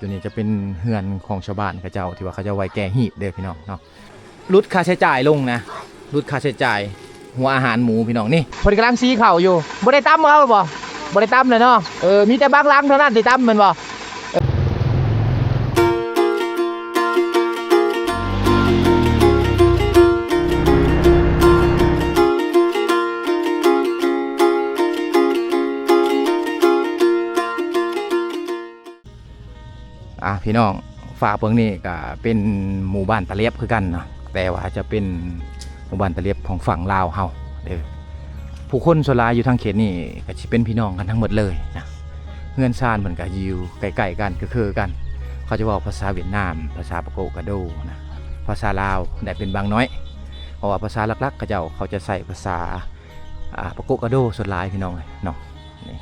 ຕົວນີ້ຈະເປັນເຮືອນຂອງຊາວບ້ານເຂົາເຈົ້າ ທີ່ວ່າເຂົາເຈົ້າໄວ້ແກ່ຮີດເດີພີ່ນ້ອງເນາະ. ຫຼຸດຄ່າໃຊ້ຈ່າຍລົງນະ ຫຼຸດຄ່າໃຊ້ຈ່າຍຫົວອາຫານໝູພີ່ນ້ອງ. ນີ້ເພິ່ນກຳລັງສີເຂົ້າຢູ່. ບໍ່ໄດ້ຕຳເອົາບໍ່? ບໍ່ໄດ້ຕຳເລີຍເນາະ. ເອີ ມີແຕ່ບາງຫຼັງເທົ່ານັ້ນທີ່ຕຳແມ່ນບໍ່? ອ່າ ພີ່ນ້ອງ ຝາກເບິ່ງນີ້ກະເປັນໝູ່ບ້ານຕະຫຼຽບຄືກັນເນາະ ແຕ່ວ່າຈະເປັນໝູ່ບ້ານຕະຫຼຽບຂອງຝັ່ງລາວເຮົາເດີ. ຜູ້ຄົນສ່ວນຫຼາຍຢູ່ທາງເຂດນີ້ກະຊິເປັນພີ່ນ້ອງກັນທັງໝົດເລີຍນະ. ເຮືອນຊານເພິ່ນກະຢູ່ໃກ້ໆກັນ ຄືໆກັນ. ເຂົາຈະເວົ້າພາສາຫວຽດນາມ, ພາສາປາໂກະກະໂດນະ, ພາສາລາວໄດ້ເປັນບາງໜ້ອຍ ເພາະວ່າພາສາຫຼັກໆເຂົາເຈົ້າ ເຂົາຈະໃຊ້ພາສາ ອ່າ ປາໂກະກະໂດສ່ວນຫຼາຍ ພີ່ນ້ອງເອີຍເນາະ. ນີ້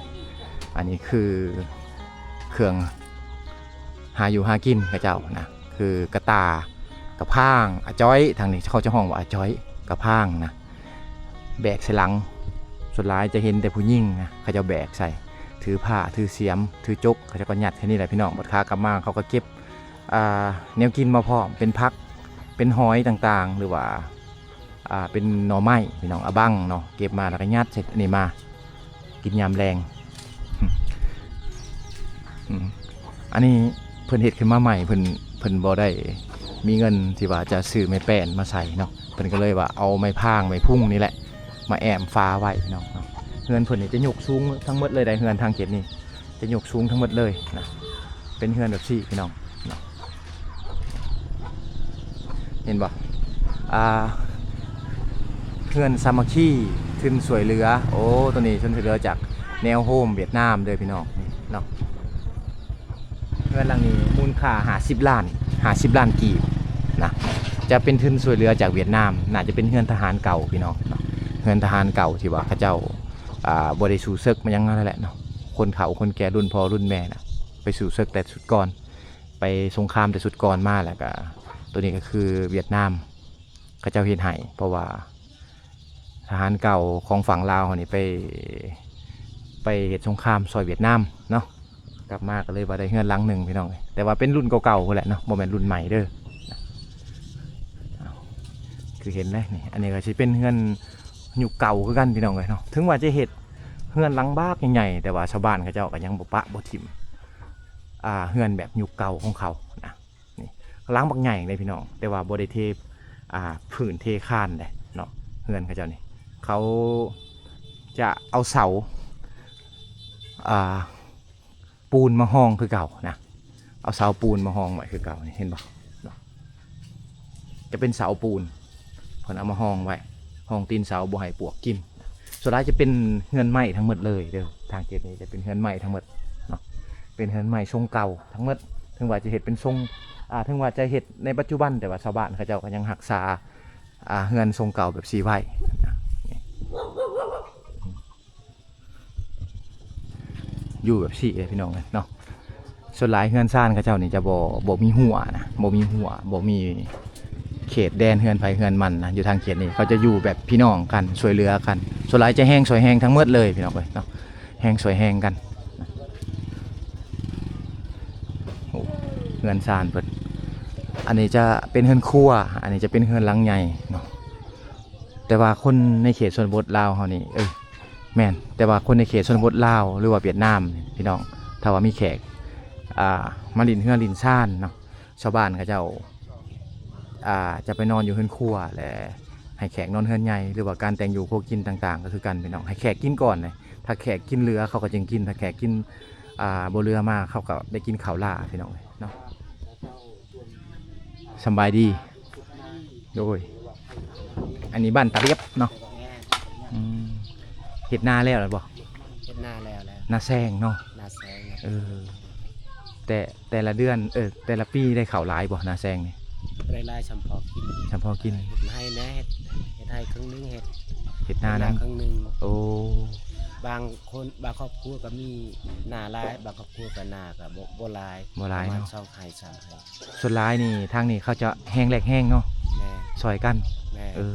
ອັນນີ້ຄື ເຄື່ອງຫາຢູ່ຫາກິນເຂົາເຈົ້ານະ ຄືກະຕ່າ ກະພາງ ອາຈ້ອຍ ທາງນີ້ເຂົາຈະຮ້ອງວ່າອາຈ້ອຍ ກະພາງນະ ແບກໃສ່ຫຼັງ. ສ່ວນຫຼາຍຈະເຫັນແຕ່ຜູ້ຍິງນະ ເຂົາເຈົ້າແບກໃສ່ ຖືພ້າ ຖືສຽມ ຖືຈົກ ເຂົາເຈົ້າກໍຍັດແຄ່ນີ້ແຫຼະ ພີ່ນ້ອງ. ບັດຂາກັບມາເຂົາກໍເກັບ ອ່າ ແນວກິນມາພ້ອມ ເປັນຜັກ ເປັນຫອຍຕ່າງໆ ຫຼືວ່າ ອ່າ ເປັນໜໍ່ໄມ້ ພີ່ນ້ອງ ອາບັງເນາະ ເກັບມາແລ້ວກໍຍັດໃສ່ອັນນີ້ມາກິນຍາມແລງ. ອືມ ອັນນີ້ເພິ່ນເຮັດຂຶ້ນມາໃໝ່ ເພິ່ນ ເພິ່ນບໍ່ໄດ້ມີເງິນທີ່ວ່າຈະຊື້ໄມ້ແປ້ນມາໃສ່ເນາະ ເພິ່ນກໍເລີຍວ່າເອົາໄມ້ພາງໄມ້ພຸງນີ້ແຫຼະມາແອ້ມຝາໄວ້ ພີ່ນ້ອງເນາະ. ເຮືອນເພິ່ນນີ້ຈະຍົກສູງທັງໝົດເລີຍໄດ໋ ເຮືອນທາງເຂດນີ້ ຈະຍົກສູງທັງໝົດເລີຍນະ ເປັນເຮືອນແບບຊີ້ ພີ່ນ້ອງເນາະ. ເຫັນບໍ່? ອ່າ ເຮືອນສາມັກຄີ ທຶນຊ່ວຍເຫຼືອ. ໂອ້ ໂຕນີ້ທຶນຊ່ວຍເຫຼືອຈາກແນວໂຮມຫວຽດນາມເດີ ພີ່ນ້ອງ ນີ້ເນາະ. ເຮືອນຫຼັງນີ້ມູນຄ່າຫ້າສິບລ້ານ ຫ້າສິບລ້ານກີບນະ ຈະເປັນທຶນຊ່ວຍເຫຼືອຈາກຫວຽດນາມ. ໜ້າຈະເປັນເຮືອນທະຫານເກົ່າ ພີ່ນ້ອງເນາະ ເຮືອນທະຫານເກົ່າທີ່ວ່າເຂົາເຈົ້າ ອ່າ ບໍ່ໄດ້ສູ້ເສິກມາຫຍັງນັ້ນແຫຼະເນາະ. ຄົນເຖົ້າຄົນແກ່ລຸ້ນພໍ່ລຸ້ນແມ່ນະ ໄປສູ້ເສິກແຕ່ຊຸດກ່ອນ ໄປສົງຄາມແຕ່ຊຸດກ່ອນມາ ແລ້ວກະໂຕນີ້ກໍຄືຫວຽດນາມເຂົາເຈົ້າເຮັດໃຫ້ ເພາະວ່າທະຫານເກົ່າຂອງຝັ່ງລາວເຮົານີ້ໄປ ໄປເຮັດສົງຄາມຊ່ອຍຫວຽດນາມເນາະ. ກັບມາກໍເລີຍວ່າໄດ້ເຮືອນຫຼັງໜຶ່ງ ພີ່ນ້ອງເອີຍ ແຕ່ວ່າເປັນລຸ້ນເກົ່າໆພຸ້ນແຫຼະເນາະ ບໍ່ແມ່ນລຸ້ນໃໝ່ເດີ. ເອົາ ຄືເຫັນເລີຍນີ້ ອັນນີ້ກໍຊິເປັນເຮືອນຍຸກເກົ່າຄືກັນ ພີ່ນ້ອງເອີຍເນາະ. ເຖິງວ່າຈະເຮັດເຮືອນຫຼັງບັກໃຫຍ່ໆ ແຕ່ວ່າຊາວບ້ານເຂົາເຈົ້າກໍຍັງບໍ່ປະບໍ່ຖິ້ມ ອ່າ ເຮືອນແບບຍຸກເກົ່າຂອງເຂົານະ. ນີ້ ຫຼັງບັກໃຫຍ່ເລີຍ ພີ່ນ້ອງ ແຕ່ວ່າບໍ່ໄດ້ເທ ອ່າ ພື້ນເທຄານເດ້ເນາະ. ເຮືອນເຂົາເຈົ້ານີ້ ເຂົາຈະເອົາເສົາ ອ່າ ປູນມາຮອງຄືເກົ່ານະ ເອົາເສົາປູນມາຮອງໄວ້ຄືເກົ່ານີ້ ເຫັນບໍ່ເນາະ? ຈະເປັນເສົາປູນ ເພິ່ນເອົາມາຮອງໄວ້ ຮອງຕີນເສົາບໍ່ໃຫ້ປວກກິນ. ສ່ວນຫຼາຍຈະເປັນເຮືອນໄມ້ທັງໝົດເລີຍເດີ ທາງເຂດນີ້ຈະເປັນເຮືອນໄມ້ທັງໝົດເນາະ ເປັນເຮືອນໄມ້ຊົງເກົ່າທັງໝົດ. ເຖິງວ່າຈະເຮັດເປັນຊົງ ອ່າ ເຖິງວ່າຈະເຮັດໃນປັດຈຸບັນ ແຕ່ວ່າຊາວບ້ານເຂົາເຈົ້າກໍຍັງຮັກສາ ອ່າ ເຮືອນຊົງເກົ່າແບບຊີ້ໄວ້ນະ. ຢູ່ແບບຊີ້ເດ້ ພີ່ນ້ອງເອີຍເນາະ. ສ່ວນຫຼາຍເຮືອນຊານເຂົາເຈົ້ານີ້ຈະບໍ່ ບໍ່ມີຮົ້ວນະ ບໍ່ມີຮົ້ວ ບໍ່ມີເຂດແດນເຮືອນໃຜເຮືອນມັນນະ. ຢູ່ທາງເຂດນີ້ເຂົາຈະຢູ່ແບບພີ່ນ້ອງກັນ ຊ່ວຍເຫຼືອກັນ. ສ່ວນຫຼາຍຈະແຮງຊ່ວຍແຮງທັງໝົດເລີຍ ພີ່ນ້ອງເອີຍເນາະ ແຮງຊ່ວຍແຮງກັນ. ໂອ້ ເຮືອນຊານເພິ່ນ ອັນນີ້ຈະເປັນເຮືອນຄົວ ອັນນີ້ຈະເປັນເຮືອນຫຼັງໃຫຍ່ເນາະ. ແຕ່ວ່າຄົນໃນເຂດຊົນນະບົດລາວເຮົານີ້ ເອີ ແມ່ນ ແຕ່ວ່າຄົນໃນເຂດຊົນນະບົດລາວ ຫຼືວ່າຫວຽດນາມນີ້ ພີ່ນ້ອງ ຖ້າວ່າມີແຂກ ອ່າ ມາຫຼິ້ນເຮືອນຫຼິ້ນຊານເນາະ ຊາວບ້ານເຂົາເຈົ້າ ອ່າ ຈະໄປນອນຢູ່ເຮືອນຄົວ ແລະ ໃຫ້ແຂກນອນເຮືອນໃຫຍ່ ຫຼືວ່າການແຕ່ງຢູ່ຄົວກິນຕ່າງໆ ກໍຄືກັນ ພີ່ນ້ອງ. ໃຫ້ແຂກກິນກ່ອນເລີຍ ຖ້າແຂກກິນເຫຼືອເຂົາກໍຈຶ່ງກິນ ຖ້າແຂກກິນ ອ່າ ບໍ່ເຫຼືອມາ ເຂົາກໍໄດ້ກິນເຂົ້າຫຼ້າ ພີ່ນ້ອງເອີຍເນາະ. ສຳບາຍດີ ໂດຍ ອັນນີ້ບ້ານຕາລຽບເນາະ. ແມ່ນ ອືມ ເຮັດນາແລ້ວແລ້ວບໍ່? ເຮັດນາແລ້ວແລ້ວ ນາແຊງເນາະ ນາແຊງ. ເອີ ແຕ່ ແຕ່ລະເດືອນ ເອີ ແຕ່ລະປີໄດ້ເຂົ້າຫຼາຍບໍ່ ນາແຊງນີ້? ບໍ່ໄດ້ຫຼາຍ ຊ່ຳພໍກິນ ຊ່ຳພໍກິນ ເຮັດໄຮ່ແດ່ ເຮັດ ເຮັດໄຮ່ເຄິ່ງໜຶ່ງ ເຮັດ ເຮັດນານຳ ເຄິ່ງໜຶ່ງ ໂອ້ ບາງຄົນ ບາງຄອບຄົວກໍມີນາຫຼາຍ ບາງຄອບຄົວກໍນາກໍບໍ່ ບໍ່ຫຼາຍ ບໍ່ຫຼາຍ ປະມານ ເນາະ ສອງໄຮ່ ສາມໄຮ່ ສ່ວນຫຼາຍນີ້ ທາງນີ້ເຂົາຈະແຮງແລກແຮງເນາະ ແມ່ນ ຊ່ອຍກັນ ແມ່ນ ເອີ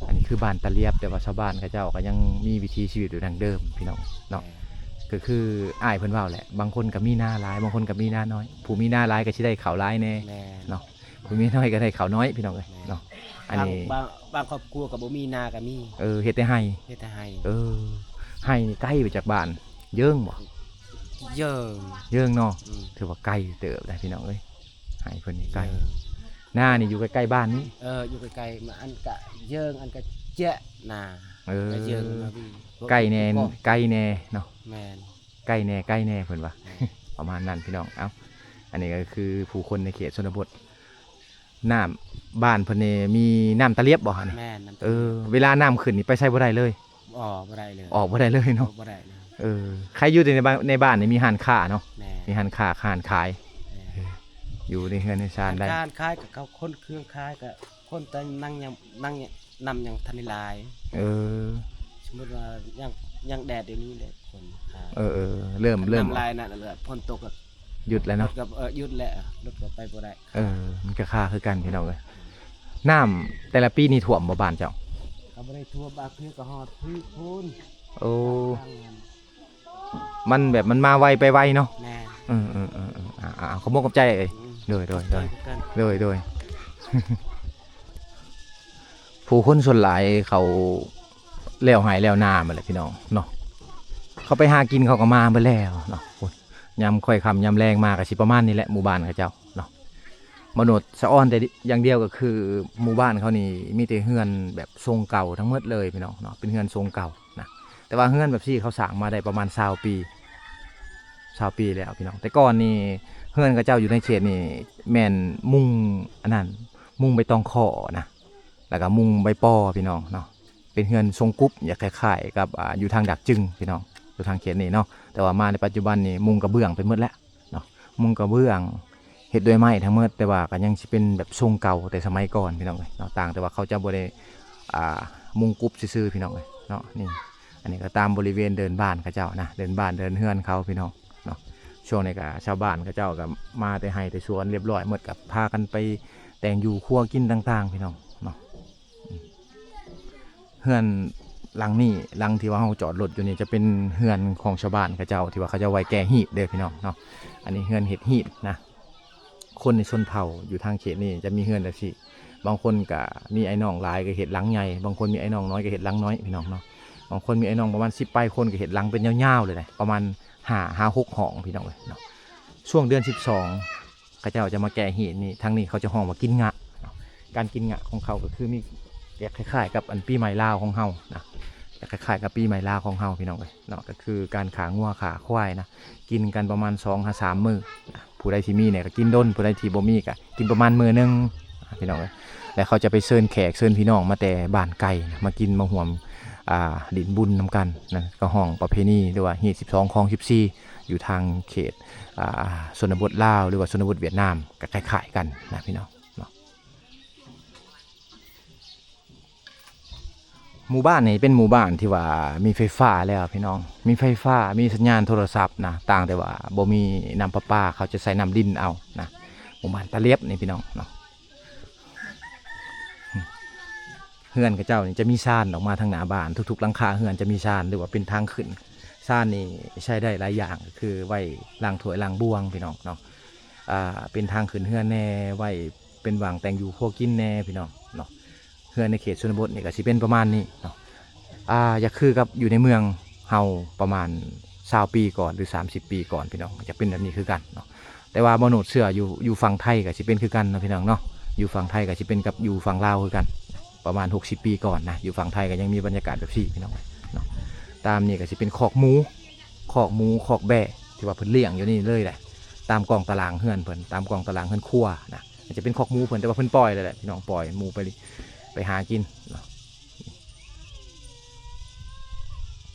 ອັນນີ້ຄືບ້ານຕາລຽບ ແຕ່ວ່າຊາວບ້ານເຂົາເຈົ້າກໍຍັງມີວິຖີຊີວິດແບບດັ້ງເດີມພີ່ນ້ອງເນາະ ແມ່ນ ກໍຄືອ້າຍເພິ່ນເວົ້າແຫຼະ ບາງຄົນກໍມີນາຫຼາຍ ບາງຄົນກໍມີນານ້ອຍ ຜູ້ມີນາຫຼາຍກໍຊິໄດ້ເຂົ້າຫຼາຍແດ່ ແມ່ນ ເນາະ ຜູ້ມີນ້ອຍກໍໄດ້ເຂົ້ານ້ອຍພີ່ນ້ອງເອີຍ ແມ່ນ ເນາະ ອັນນີ້ ບາງ ບາງ ບາງຄອບຄົວກໍບໍ່ມີນາກໍມີ ເອີ ເຮັດແຕ່ໄຮ່ ເຮັດແຕ່ໄຮ່ ເອີ ໄຮ່ນີ້ໄກໄປຈາກບ້ານເຢິງບໍ່? ເຢິງ ເຢິງເນາະ ອືມ ຖືວ່າໄກເຕີບໄດ໋ພີ່ນ້ອງເອີຍ ໄຮ່ເພິ່ນນີ້ໄກ ເຢິງ ນານີ້ຢູ່ໃກ້ໆບ້ານນີ້ ເອີ ຢູ່ໃກ້ໆ ມາອັນກະເຢິງ ອັນກະເຈະນາ ເອີ ກະເຢິງມາວີ ໃກ້ແດ່ ໃກ້ແດ່ເນາະ ແມ່ນ ໃກ້ແດ່ ໃກ້ແດ່ເພິ່ນວ່າ ແມ່ນ ປະມານນັ້ນພີ່ນ້ອງ ເອົ້າ ອັນນີ້ກໍຄືຜູ້ຄົນໃນເຂດຊົນນະບົດ ນ້ຳບ້ານເພິ່ນນີ້ມີນ້ຳຕາລຽບບໍ່ຫັ້ນ? ແມ່ນ ນ້ຳຕາລຽບ ເອີ ເວລານ້ຳຂຶ້ນນີ້ໄປໃສບໍ່ໄດ້ເລີຍ? ອໍ ບໍ່ໄດ້ເລີຍ ອອກບໍ່ໄດ້ເລີຍເນາະ ອອກບໍ່ໄດ້ເລີຍ ເອີ ໃຄຢູ່ແຕ່ໃນບ້ານ ໃນບ້ານນີ້ມີຮ້ານຄ້າເນາະ ແມ່ນ ມີຮ້ານຄ້າ ຮ້ານຂາຍ ແມ່ນ ເອີ ຢູ່ໃນເຮືອນໃນຊານໄດ້ ຮ້ານຄ້າ ຮ້ານຂາຍກໍເຂົາຂົນເຄື່ອງຂາຍ ກໍຄົນແຕ່ນັ່ງຍັງ ນັ່ງນຳຍັງທັນໄດ້ຫຼາຍ ເອີ ສົມມຸດວ່າຍັງ ຍັງແດດດຽວນີ້ແຫຼະ ຄົນຂາຍ ເອີໆ ເລີ່ມ ເລີ່ມ ນ້ຳຫຼາຍນັ້ນແຫຼະ ຝົນຕົກກໍຢຸດແລ້ວເນາະ ລົດກໍ ເອີ ຢຸດແລ້ວ ລົດກໍໄປບໍ່ໄດ້ ເອີ ມັນກໍຄາຄືກັນພີ່ນ້ອງເອີຍ ນ້ຳແຕ່ລະປີນີ້ຖ້ວມບໍ່ບ້ານເຈົ້າ? ກໍບໍ່ໄດ້ຖ້ວມ ບາງເທື່ອກໍຮອດພີ້ພຸ້ນ ໂອ້ ທາງນັ້ນ ມັນແບບມັນມາໄວໄປໄວເນາະ ແມ່ນ ເອີໆໆ ອ່າໆ ຂອບອົກຂອບໃຈເອີຍ ອືມ ໂດຍໆໆ ໃຈຄືກັນ ໂດຍໆ ຜູ້ຄົນສ່ວນຫຼາຍເຂົາແລ້ວໄຮ່ແລ້ວນາໝົດແຫຼະພີ່ນ້ອງເນາະ ເຂົາໄປຫາກິນເຂົາກໍມາເບິດແລ້ວເນາະ ຍາມຄ່ອຍຄ່ຳຍາມແລງມາກໍຊິປະມານນີ້ແຫຼະ ໝູ່ບ້ານເຂົາເຈົ້າເນາະ ມະນຸດສະອອນແຕ່ຢ່າງດຽວກໍຄື ໝູ່ບ້ານເຂົານີ້ມີແຕ່ເຮືອນແບບຊົງເກົ່າທັງໝົດເລີຍພີ່ນ້ອງເນາະ ເປັນເຮືອນຊົງເກົ່ານະ ແຕ່ວ່າເຮືອນແບບຊີ້ເຂົາສ້າງມາໄດ້ປະມານຊາວປີ ຊາວປີແລ້ວພີ່ນ້ອງ ແຕ່ກ່ອນນີ້ເຮືອນເຂົາເຈົ້າຢູ່ໃນເຂດນີ້ແມ່ນມຸງອັນນັ້ນ ມຸງໃບຕອງຂໍນະ ແລ້ວກໍມຸງໃບປໍພີ່ນ້ອງເນາະ ເປັນເຮືອນຊົງກຸບ ຢາກຄ້າຍໆກັບ ອ່າ ຢູ່ທາງດາກຈຶງພີ່ນ້ອງ ຢູ່ທາງເຂດນີ້ເນາະ ແຕ່ວ່າມາໃນປັດຈຸບັນນີ້ມຸງກະເບື້ອງໄປໝົດແລ້ວເນາະ ມຸງກະເບື້ອງ ເຮັດດ້ວຍໄມ້ທັງໝົດ ແຕ່ວ່າກໍຍັງຊິເປັນແບບຊົງເກົ່າແຕ່ສະໄໝກ່ອນພີ່ນ້ອງເອີຍເນາະ ຕ່າງແຕ່ວ່າເຂົາຈະບໍ່ໄດ້ ອ່າ ມຸງກຸບຊື່ໆພີ່ນ້ອງເອີຍເນາະ ນີ້ ອັນນີ້ກໍຕາມບໍລິເວນເດີ່ນບ້ານເຂົາເຈົ້ານະ ເດີ່ນບ້ານເດີ່ນເຮືອນເຂົາພີ່ນ້ອງເນາະ ຊ່ວງນີ້ກໍຊາວບ້ານເຂົາເຈົ້າກໍມາແຕ່ໄຮ່ແຕ່ສວນລຽບລ້ອຍໝົດ ກໍພາກັນໄປແຕ່ງຢູ່ຄົວກິນຕ່າງໆພີ່ນ້ອງເນາະ ເຮືອນຫຼັງນີ້ ຫຼັງທີ່ວ່າເຮົາຈອດລົດຢູ່ນີ້ ຈະເປັນເຮືອນຂອງຊາວບ້ານເຂົາເຈົ້າ ທີ່ວ່າເຂົາເຈົ້າໄວ້ແກ່ຮີດເດີພີ່ນ້ອງເນາະ ອັນນີ້ເຮືອນເຮັດຮີດນະ ຄົນໃນຊົນເຜົ່າຢູ່ທາງເຂດນີ້ຈະມີເຮືອນແບບຊີ້ ບາງຄົນກະມີອ້າຍນ້ອງຫຼາຍກໍເຮັດຫຼັງໃຫຍ່ ບາງຄົນມີອ້າຍນ້ອງນ້ອຍກໍເຮັດຫຼັງນ້ອຍພີ່ນ້ອງເນາະ ບາງຄົນມີອ້າຍນ້ອງປະມານສິບປາຍຄົນກໍເຮັດຫຼັງເປັນຍາວໆເລີຍນະ ປະມານຫ້າຫາຫົກຫ້ອງພີ່ນ້ອງເອີຍເນາະ ຊ່ວງເດືອນສິບສອງ ເຂົາເຈົ້າຈະມາແກ່ຮີດນີ້ ທາງນີ້ເຂົາຈະຮ້ອງວ່າກິນງະເນາະ ການກິນງະຂອງເຂົາກໍຄືມີ ແບບຄ້າຍໆກັບອັນປີໃໝ່ລາວຂອງເຮົານະ ແບບຄ້າຍໆກັບປີໃໝ່ລາວຂອງເຮົາພີ່ນ້ອງເອີຍເນາະ ກໍຄືການຂ້າງົວຂ້າຄວາຍນະ ກິນກັນປະມານສອງຫາສາມມື້ນະ ຜູ້ໃດທີ່ມີແດ່ກໍກິນດົນ ຜູ້ໃດທີ່ບໍ່ມີກໍກິນປະມານມື້ໜຶ່ງນະ ພີ່ນ້ອງເອີຍ ແລະເຂົາຈະໄປເຊີນແຂກເຊີນພີ່ນ້ອງມາແຕ່ບ້ານໄກນະ ມາກິນມາຮ່ວມ ອ່າ ຫຼິ້ນບຸນນຳກັນນະ ກໍຮ້ອງປະເພນີ ຫຼືວ່າຮີດສິບສອງຄອງສິບສີ່ ຢູ່ທາງເຂດ ອ່າ ຊົນນະບົດລາວ ຫຼືວ່າຊົນນະບົດຫວຽດນາມ ກໍຄ້າຍໆກັນນະພີ່ນ້ອງເນາະ ໝູ່ບ້ານນີ້ເປັນໝູ່ບ້ານທີ່ວ່າມີໄຟຟ້າແລ້ວພີ່ນ້ອງ ມີໄຟຟ້າ ມີສັນຍານໂທລະສັບນະ ຕ່າງແຕ່ວ່າບໍ່ມີນ້ຳປະປາ ເຂົາຈະໃຊ້ນ້ຳລິນເອົານະ ໝູ່ບ້ານຕາລຽບນີ້ພີ່ນ້ອງເນາະ ເຮືອນເຂົາເຈົ້ານີ້ຈະມີຊານອອກມາທາງໜ້າບ້ານ ທຸກໆຫຼັງຄາເຮືອນຈະມີຊານ ຫຼືວ່າເປັນທາງຂຶ້ນ ຊານນີ້ໃຊ້ໄດ້ຫຼາຍຢ່າງ ກໍຄືໄວ້ລ້າງຖ້ວຍລ້າງບ່ວງພີ່ນ້ອງເນາະ ອ່າ ເປັນທາງຂຶ້ນເຮືອນແດ່ ໄວ້ເປັນຫວ່າງແຕ່ງຢູ່ຄົວກິນແດ່ພີ່ນ້ອງເນາະ ເຮືອນໃນເຂດຊົນນະບົດນີ້ກໍຊິເປັນປະມານນີ້ເນາະ ອ່າ ຢາກຄືກັບຢູ່ໃນເມືອງເຮົາປະມານຊາວປີກ່ອນ ຫຼື ສາມສິບປີກ່ອນພີ່ນ້ອງ ຈະເປັນແບບນີ້ຄືກັນເນາະ ແຕ່ວ່າບໍ່ໂນດເຊື່ອຢູ່ ຢູ່ຝັ່ງໄທກໍຊິເປັນຄືກັນເນາະພີ່ນ້ອງເນາະ ຢູ່ຝັ່ງໄທກໍຊິເປັນກັບຢູ່ຝັ່ງລາວຄືກັນ ປະມານຫົກສິບປີກ່ອນນະ ຢູ່ຝັ່ງໄທກໍຍັງມີບັນຍາກາດແບບຊີ້ພີ່ນ້ອງເນາະ ຕາມນີ້ກໍຊິເປັນຄອກໝູ ຄອກໝູ ຄອກແບ້ ທີ່ວ່າເພິ່ນລ້ຽງຢູ່ນີ້ເລີຍແຫຼະ ຕາມກ້ອງຕາລາງເຮືອນເພິ່ນ ຕາມກ້ອງຕາລາງເຮືອນຄົວນະ ອາດຈະເປັນຄອກໝູເພິ່ນ ແຕ່ວ່າເພິ່ນປ່ອຍແລ້ວແຫຼະພີ່ນ້ອງ ປ່ອຍໝູໄປ ໄປຫາກິນເນາະ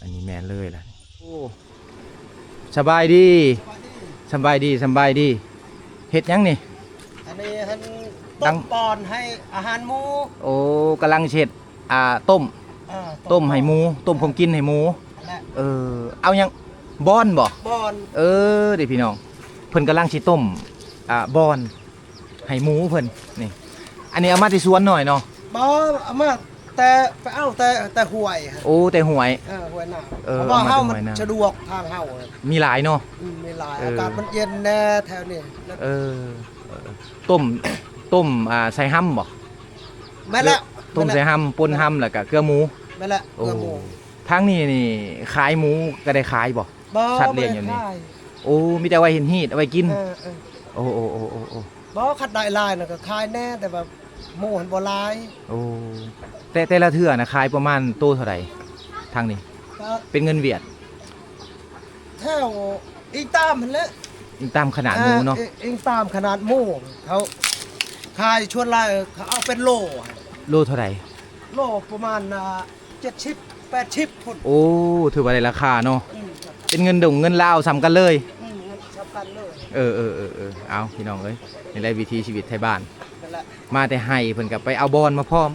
ອັນນີ້ແມ່ນເລີຍແຫຼະ ໂອ້ ສະບາຍດີ ສະບາຍດີ ສະບາຍດີ ສະບາຍດີ ເຮັດຫຍັງນີ້? ອັນນີ້ຫັ້ນ ຕັ້ງປ້ອນໃຫ້ອາຫານໝູ. ໂອ້ ກຳລັງຊິເຮັດ ອ່າ ຕົ້ມ ເອີ ຕົ້ມໃຫ້ໝູ ຕົ້ມຂອງກິນໃຫ້ໝູ. ແລະ ເອີ ເອົາຫຍັງ ບອນບໍ? ບອນ. ເອີ ເດ້ພີ່ນ້ອງ ເພິ່ນກຳລັງຊິຕົ້ມ ອ່າ ບອນໃຫ້ໝູເພິ່ນນີ້. ອັນນີ້ເອົາມາແຕ່ສວນນ້ອຍເນາະ? ບໍ່ ເອົາມາແຕ່ ໄປເອົາແຕ່ ແຕ່ຫ້ວຍ. ໂອ້ ແຕ່ຫ້ວຍ. ເອີ ຫ້ວຍນ້ຳ. ເອີ ເພາະວ່າເຮົາມັນສະດວກທາງເຮົາ ມີຫຼາຍເນາະ. ອືມ ມີຫຼາຍ. ເອີ ອາກາດມັນເຢັນແດ່ແຖວນີ້. ເອີ ຕົ້ມ ຕົ້ມ ອ່າ ໃສ່ຮຳບໍ? ແມ່ນແລ້ວ ຕົ້ມໃສ່ຮຳ ປົນຮຳ ແລ້ວກະເກືອໝູ. ແມ່ນແລ້ວ ເກືອໝູ. ທາງນີ້ນີ້ຂາຍໝູກໍໄດ້ຂາຍບໍ? ບໍ່ ສັດລ້ຽງຢູ່ນີ້ ໂອ້ ມີແຕ່ໄວ້ເຮັດຮີດ ເອົາໄວ້ກິນ. ເອີ ເອີ ໂອ້ ໂອ້ ບໍ່ ຄັນໄດ້ຫຼາຍນະກໍຂາຍແດ່ ແຕ່ວ່າໝູຫັ້ນບໍ່ຫຼາຍ. ໂອ້ ແຕ່ ແຕ່ລະເທື່ອນະຂາຍປະມານໂຕເທົ່າໃດ? ທາງນີ້ເປັນເງິນຫວຽດ ແຖວ ອີງຕາມຫັ້ນແຫຼະ ອີງຕາມຂະໜາດໝູເນາະ. ເອີ ອີງຕາມຂະໜາດໝູ ເຂົາຂາຍສ່ວນຫຼາຍ ເຂົາເອົາເປັນໂລ. ໂລເທົ່າໃດ? ໂລປະມານ ອ່າ ເຈັດສິບ ແປດສິບພຸ້ນ. ໂອ້ ຖືວ່າໄດ້ລາຄາເນາະ. ອືມ ເປັນເງິນດົງເງິນລາວສ່ຳກັນເລີຍ. ອືມ ເງິນສ່ຳກັນເລີຍ. ເອີ ເອີ ເອີ ເອີ ເອົາ ພີ່ນ້ອງເອີຍ ນີ້ແຫຼະວິຖີຊີວິດໄທບ້ານ. ມາແຕ່ໄຮ່ເພິ່ນກໍໄປເອົາບອນມາພ້ອມ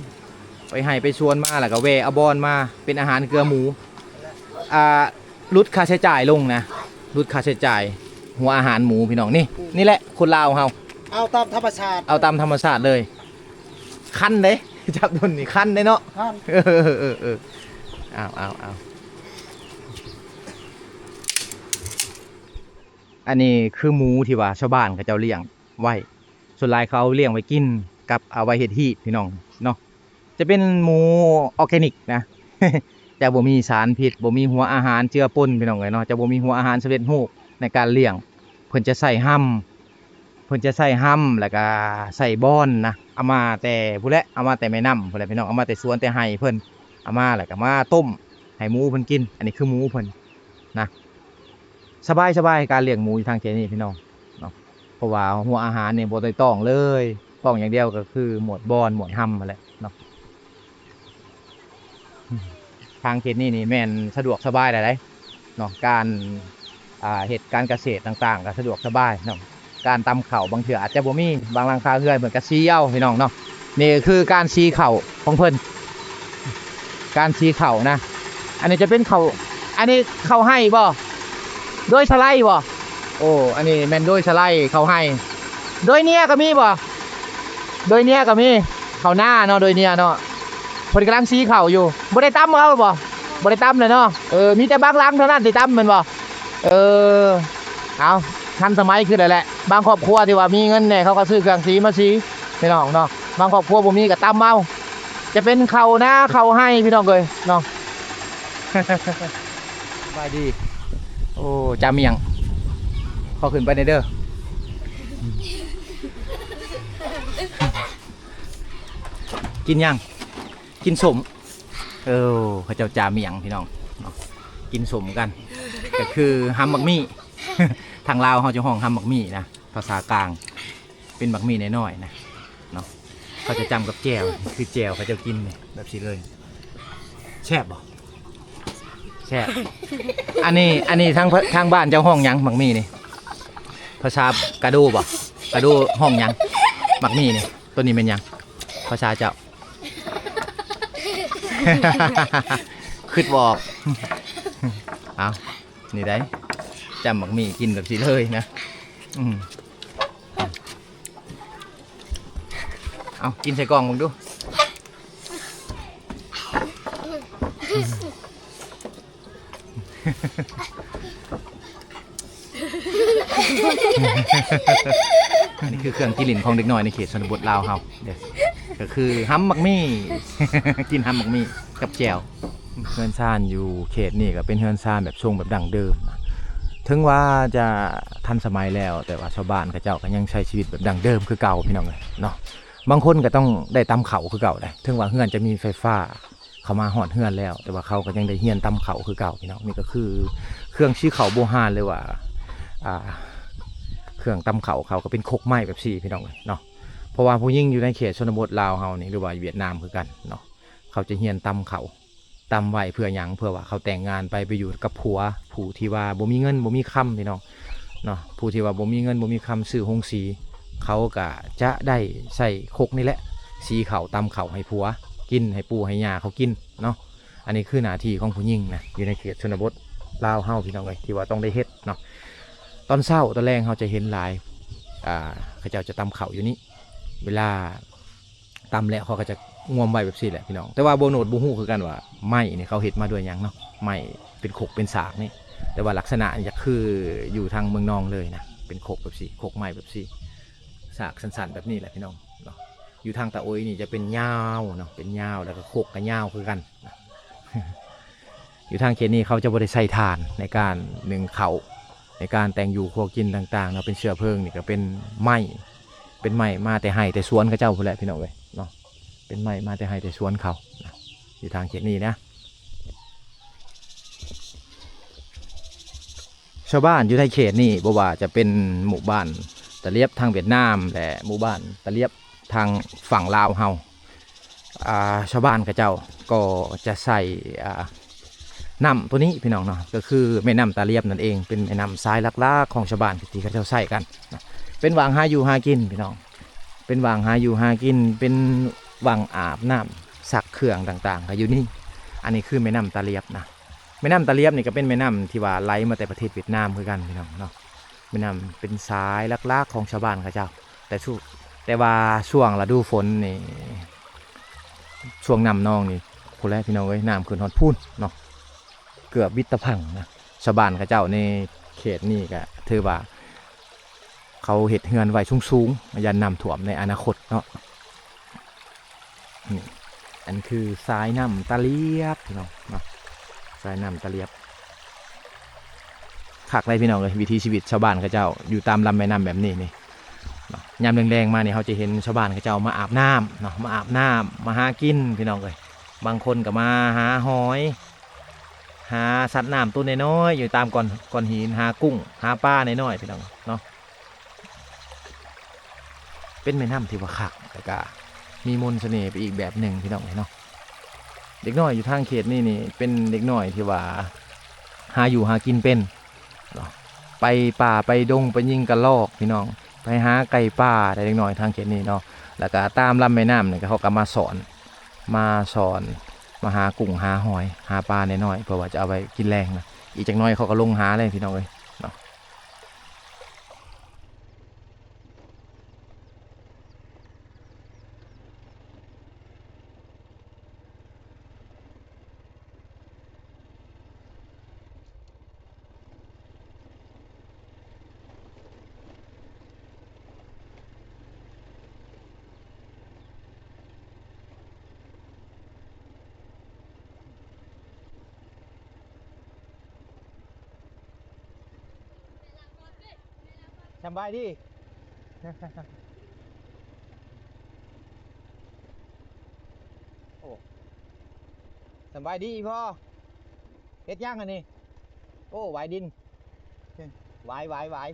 ໄປໄຮ່ໄປສວນມາ ແລ້ວກໍແວ່ເອົາບອນມາເປັນອາຫານເກືອໝູ. ອ່າ ຫຼຸດຄ່າໃຊ້ຈ່າຍລົງນະ ຫຼຸດຄ່າໃຊ້ຈ່າຍຫົວອາຫານໝູ ພີ່ນ້ອງ. ນີ້ ອືມ ນີ້ແຫຼະຄົນລາວເຮົາ ເອົາຕາມທຳມະຊາດ ເອົາຕາມທຳມະຊາດເລີຍ. ຄັນເດ້ ຈັບດົນນີ້ຄັນເດ້ເນາະ. ຄັນ. ເອີ ເອີ ເອີ ເອີ ເອົາ ເອົາ ເອົາ ອັນນີ້ຄືໝູທີ່ວ່າຊາວບ້ານເຂົາເຈົ້າລ້ຽງໄວ້ ສ່ວນຫຼາຍເຂົາເອົາລ້ຽງໄວ້ກິນກັບເອົາໄວ້ເຮັດຮີດ ພີ່ນ້ອງເນາະ. ຈະເປັນໝູອໍແກນິກນະ ຈະບໍ່ມີສານພິດ ບໍ່ມີຫົວອາຫານເຈືອປົນ ພີ່ນ້ອງເອີຍເນາະ. ຈະບໍ່ມີຫົວອາຫານສຳເລັດຮູບໃນການລ້ຽງ. ເພິ່ນຈະໃສ່ຮຳ ເພິ່ນຈະໃສ່ຮຳ ແລ້ວກະໃສ່ບອນນະ ເອົາມາແຕ່ພຸ້ນແຫຼະ ເອົາມາແຕ່ແມ່ນ້ຳພຸ້ນແຫຼະ ພີ່ນ້ອງ. ເອົາມາແຕ່ສວນແຕ່ໄຮ່ເພິ່ນ ເອົາມາແລ້ວກະມາຕົ້ມໃຫ້ໝູເພິ່ນກິນ. ອັນນີ້ຄືໝູເພິ່ນນະ ສະບາຍໆ ການລ້ຽງໝູຢູ່ທາງເຂດນີ້ ພີ່ນ້ອງເນາະ ເພາະວ່າຫົວອາຫານນີ້ບໍ່ໄດ້ຕ້ອງເລີຍ ຕ້ອງຢ່າງດຽວກໍຄືໝວດບອນ ໝວດຮຳຫັ້ນແຫຼະເນາະ. ທາງເຂດນີ້ນີ້ແມ່ນສະດວກສະບາຍຫຼາຍເນາະ ການ ອ່າ ເຮັດການກະເສດຕ່າງໆ ກໍສະດວກສະບາຍເນາະ. ການຕຳເຂົ້າບາງເທື່ອອາດຈະບໍ່ມີ ບາງຫຼັງຄາເຮືອນເພິ່ນກໍສີເອົາ ພີ່ນ້ອງເນາະ. ນີ້ກໍຄືການສີເຂົ້າຂອງເພິ່ນ ການສີເຂົ້ານະ. ອັນນີ້ຈະເປັນເຂົ້າ ອັນນີ້ເຂົ້າໄຮ່ບໍ່? ໂດຍສະໄລບໍ່? ໂອ້ ອັນນີ້ແມ່ນໂດຍສະໄລເຂົ້າໄຮ່. ໂດຍເນຍກໍມີບໍ່? ໂດຍເນຍກໍມີ ເຂົ້ານາເນາະ ໂດຍເນຍເນາະ. ເພິ່ນກຳລັງສີເຂົ້າຢູ່ ບໍ່ໄດ້ຕຳເອົາບໍ່? ບໍ່ໄດ້ຕຳເລີຍເນາະ. ເອີ ມີແຕ່ບາງຫຼັງເທົ່ານັ້ນທີ່ຕຳແມ່ນບໍ່? ເອີ ເອົາ ທັນສະໄໝຂຶ້ນແລ້ວແຫຼະ. ບາງຄອບຄົວທີ່ວ່າມີເງິນແດ່ ເຂົາກໍຊື້ເຄື່ອງສີມາສີ ພີ່ນ້ອງເນາະ. ບາງຄອບຄົວບໍ່ມີກໍຕຳເອົາ ຈະເປັນເຂົ້ານາເຂົ້າໄຮ່ ພີ່ນ້ອງເອີຍເນາະ. ສະບາຍດີ. ໂອ້ ຈາມຫຍັງ? ຂໍຂຶ້ນໄປແດ່ເດີ. ກິນຫຍັງ? ກິນສົ້ມ. ເອີ ເຂົາເຈົ້າຈາມຫຍັງ ພີ່ນ້ອງເນາະ ກິນສົ້ມກັນ ກໍຄືຮຳໝາກມີ້. ທາງລາວເຮົາຈະຮ້ອງຮຳໝາກມີ້ນະ ພາສາກາງ ເປັນໝາກມີ້ນ້ອຍໆນະເນາະ. ເຂົາຈະຈ້ຳກັບແຈ່ວ ຄືແຈ່ວເຂົາເຈົ້າກິນນີ້ ແບບຊີ້ເລີຍ. ແຊບບໍ່? ແຊບ. ອັນນີ້ ອັນນີ້ທາງ ທາງບ້ານເຈົ້າຮ້ອງຫຍັງ ໝາກມີ້ນີ້? ພາສາກະໂດບໍ່? ກະໂດຮ້ອງຫຍັງ? ໝາກມີ້ນີ້ ໂຕນີ້ແມ່ນຫຍັງ ພາສາເຈົ້າ? ຄິດບໍ່ອອກ. ເອົາ ນີ້ໄດ໋ ຈ້ຳໝາກມີ້ກິນແບບຊີ້ເລີຍນະ. ອືມ ເອົາ ກິນໃສ່ກ່ອງເບິ່ງດູ. ອັນນີ້ຄືເຄື່ອງກິນຫຼິ້ນຂອງເດັກນ້ອຍໃນເຂດຊົນນະບົດລາວເຮົາເດ້ ກໍຄືຮຳໝາກມີ້ ກິນຮຳໝາກມີ້ກັບແຈ່ວ. ເຮືອນຊານຢູ່ເຂດນີ້ກໍເປັນເຮືອນຊານແບບຊົງແບບດັ້ງເດີມນະ ເຖິງວ່າຈະທັນສະໄໝແລ້ວ ແຕ່ວ່າຊາວບ້ານເຂົາເຈົ້າກໍຍັງໃຊ້ຊີວິດແບບດັ້ງເດີມຄືເກົ່າ ພີ່ນ້ອງເອີຍເນາະ. ບາງຄົນກໍຕ້ອງໄດ້ຕຳເຂົ້າຄືເກົ່າໄດ໋ ເຖິງວ່າເຮືອນຈະມີໄຟຟ້າ ເຂົ້າມາຮອດເຮືອນແລ້ວ ແຕ່ວ່າເຂົາກໍຍັງໄດ້ຮຽນຕຳເຂົ້າຄືເກົ່າ ພີ່ນ້ອງ. ນີ້ກໍຄືເຄື່ອງສີເຂົ້າໂບຮານ ຫຼືວ່າ ອ່າ ເຄື່ອງຕຳເຂົ້າເຂົາກໍເປັນຄົກໄມ້ແບບຊີ້ ພີ່ນ້ອງເອີຍເນາະ. ເພາະວ່າຜູ້ຍິງຢູ່ໃນເຂດຊົນນະບົດລາວເຮົານີ້ ຫຼືວ່າຫວຽດນາມຄືກັນເນາະ ເຂົາຈະຮຽນຕຳເຂົ້າ ຕຳໄວ້ເພື່ອຫຍັງ? ເພື່ອວ່າເຂົາແຕ່ງງານໄປ ໄປຢູ່ກັບຜົວ ຜູ້ທີ່ວ່າບໍ່ມີເງິນບໍ່ມີຄຳ ພີ່ນ້ອງເນາະ. ຜູ້ທີ່ວ່າບໍ່ມີເງິນບໍ່ມີຄຳ ຊື້ໂຮງສີ ເຂົາກະຈະໄດ້ໃຊ້ຄົກນີ້ແຫຼະ ສີເຂົ້າ ຕຳເຂົ້າໃຫ້ຜົວກິນ ໃຫ້ປູ່ໃຫ້ຍ່າເຂົາກິນເນາະ. ອັນນີ້ຄືໜ້າທີ່ຂອງຜູ້ຍິງນະ ຢູ່ໃນເຂດຊົນນະບົດລາວເຮົາ ພີ່ນ້ອງເອີຍ ທີ່ວ່າຕ້ອງໄດ້ເຮັດເນາະ. ຕອນເຊົ້າຕອນແລງເຮົາຈະເຫັນຫຼາຍ ອ່າ ເຂົາເຈົ້າຈະຕຳເຂົ້າຢູ່ນີ້ ເວລາ ຕຳແລ້ວເຂົາກໍຈະງວມໄວ້ແບບຊີ້ແຫຼະພີ່ນ້ອງ. ແຕ່ວ່າບໍ່ໂນດບໍ່ຮູ້ຄືກັນວ່າໄມ້ນີ້ເຂົາເຮັດມາດ້ວຍຫຍັງເນາະ ໄມ້ເປັນຄົກເປັນສາກນີ້. ແຕ່ວ່າລັກສະນະນີ້ຈະຄືຢູ່ທາງເມືອງນອງເລີຍນະ ເປັນຄົກແບບຊີ້ ຄົກໄມ້ແບບຊີ້ ສາກສັ້ນໆແບບນີ້ແຫຼະພີ່ນ້ອງເນາະ. ຢູ່ທາງຕາໂອຍນີ້ຈະເປັນຍາວເນາະ ເປັນຍາວ ແລ້ວກໍຄົກກໍຍາວຄືກັນນະ. ຢູ່ທາງເຂດນີ້ເຂົາຈະບໍ່ໄດ້ໃຊ້ຖ່ານໃນການໜຶ້ງເຂົ້າ ໃນການແຕ່ງຢູ່ຄົວກິນຕ່າງໆເນາະ. ເປັນເຊື້ອເພີງນີ້ກໍເປັນໄມ້ ເປັນໄມ້ມາແຕ່ໄຮ່ແຕ່ສວນເຂົາເຈົ້າພຸ້ນແຫຼະພີ່ນ້ອງເອີຍເນາະ ເປັນໄມ້ມາແຕ່ໄຮ່ແຕ່ສວນເຂົານະ ຢູ່ທາງເຂດນີ້ນະ. ຊາວບ້ານຢູ່ໃນເຂດນີ້ ບໍ່ວ່າຈະເປັນໝູ່ບ້ານຕະຫຼຽບທາງຫວຽດນາມ ແລະ ໝູ່ບ້ານຕະຫຼຽບທາງຝັ່ງລາວເຮົາ ອ່າ ຊາວບ້ານເຂົາເຈົ້າກໍຈະໃຊ້ ອ່າ ນ້ຳໂຕນີ້ພີ່ນ້ອງເນາະ ກໍຄືແມ່ນ້ຳຕາຫຼຽບນັ້ນເອງ ເປັນແມ່ນ້ຳສາຍຫຼັກໆຂອງຊາວບ້ານທີ່ເຂົາເຈົ້າໃຊ້ກັນເນາະ. ເປັນຫວ່າງຫາຢູ່ຫາກິນພີ່ນ້ອງ ເປັນຫວ່າງຫາຢູ່ຫາກິນ ເປັນຫວ່າງອາບນ້ຳ ຊັກເຄື່ອງຕ່າງໆ ກໍຢູ່ນີ້. ອັນນີ້ຄືແມ່ນ້ຳຕາຫຼຽບນະ. ແມ່ນ້ຳຕາຫຼຽບນີ້ກໍເປັນແມ່ນ້ຳທີ່ວ່າໄຫຼມາແຕ່ປະເທດຫວຽດນາມຄືກັນພີ່ນ້ອງເນາະ. ແມ່ນ້ຳເປັນສາຍຫຼັກໆຂອງຊາວບ້ານເຂົາເຈົ້າ ແຕ່ຊຸ ແຕ່ວ່າຊ່ວງລະດູຝົນນີ້ ຊ່ວງນ້ຳນອງນີ້ພຸ້ນແຫຼະພີ່ນ້ອງເອີຍ ນ້ຳຂຶ້ນຮອດພຸ້ນເນາະ ເກືອບມິດຕະພັງນະ. ຊາວບ້ານເຂົາເຈົ້າໃນເຂດນີ້ກໍຖືວ່າເຂົາເຮັດເຮືອນໄວ້ສູງໆ ຢ້ານນ້ຳຖ້ວມໃນອະນາຄົດເນາະ. ນີ້ ອັນຄືສາຍນ້ຳຕາຫຼຽບພີ່ນ້ອງເນາະ ສາຍນ້ຳຕາຫຼຽບ. ຄັກເດ້ພີ່ນ້ອງເອີຍ ວິຖີຊີວິດຊາວບ້ານເຂົາເຈົ້າຢູ່ຕາມລຳແມ່ນ້ຳແບບນີ້ນີ້ເນາະ. ຍາມແລງໆມານີ້ ເຮົາຈະເຫັນຊາວບ້ານເຂົາເຈົ້າມາອາບນ້ຳເນາະ ມາອາບນ້ຳ ມາຫາກິນພີ່ນ້ອງເອີຍ. ບາງຄົນກໍມາຫາຫອຍ ຫາສັດນ້ຳຕົວນ້ອຍໆ ຢູ່ຕາມກ້ອນ ກ້ອນຫີນ ຫາກຸ້ງ ຫາປານ້ອຍໆ ພີ່ນ້ອງເນາະ. ເປັນແມ່ນ້ຳທີ່ວ່າຄັກ ແລ້ວກະມີມົນສະເໜ່ໄປອີກແບບໜຶ່ງພີ່ນ້ອງເອີຍເນາະ. ເດັກນ້ອຍຢູ່ທາງເຂດນີ້ນີ້ ເປັນເດັກນ້ອຍທີ່ວ່າຫາຢູ່ຫາກິນເປັນເນາະ ໄປປ່າໄປດົງໄປຍິງກະລອກພີ່ນ້ອງ ໄປຫາໄກ່ປ່າໄດ້ ເດັກນ້ອຍທາງເຂດນີ້ເນາະ. ແລ້ວກະຕາມລຳແມ່ນ້ຳນີ້ ເຂົາກໍມາສອນ ມາສອນ ມາຫາກຸ້ງຫາຫອຍ ຫາປານ້ອຍໆ ເພື່ອວ່າຈະເອົາໄວ້ກິນແລງນະ. ອີກຈັກໜ້ອຍເຂົາກໍລົງຫາແລ້ວພີ່ນ້ອງເອີຍເນາະ. ສຳບາຍດີ ໂອ້ ສຳບາຍດີອີ່ພໍ່ ເຮັດຫຍັງອັນນີ້? ໂອ້ ຫວາຍດິນ ຫວາຍ ຫວາຍ ຫວາຍ.